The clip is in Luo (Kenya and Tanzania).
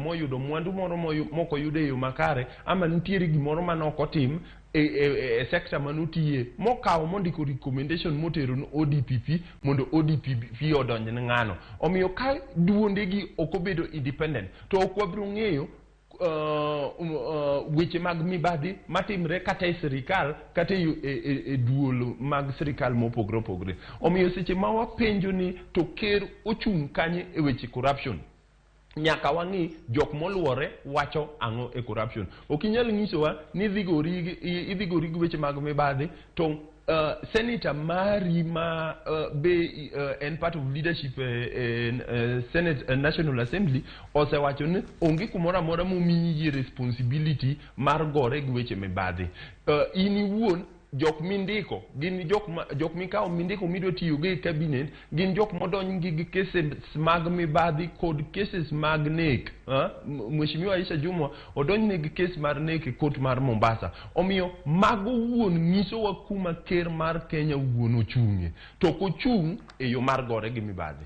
moyudo mwandu moro mokoyudo e yo makare, ama nitiere gimoro mane ok otim e sector manotiye, mokawo mondiko recommendation motero ne ODPP mondo ODPP odonj ne ng'ano. Omiyo ka duonde gi ok obedo independent, to ok wabiro ng'eyo weche mag mibadhi matimre kata e sirikal kata e duol mag sirikal mopogore opogore. Omiyo seche ma wapenjo ni to ker ochung' kanye e weche corruption, nyaka wang'i jok moluore wacho ang'o e corruption. Ok inyal nyisowa ni idhi gori gi weche mag mibadhi to senator mari ma be en part of leadership Senate, National Assembly osewacho ni onge kumoro amora momiyi responsibility mar gore gi weche mibadhi. In iwuon, jok mindiko gin jok ma, jok mikawo mindiko midwa tiyogo e cabinet gin jok modonj gi cases mag mibadhi kod cases mag nek. Mheshimiwa Aisha Jumwa odonjne gi case mar nek e court mar Mombasa. Omiyo mago wuon nyisowa kuma ker mar Kenya wuon ochung'e, to ok ochung' e yo mar gore gi mibadhi.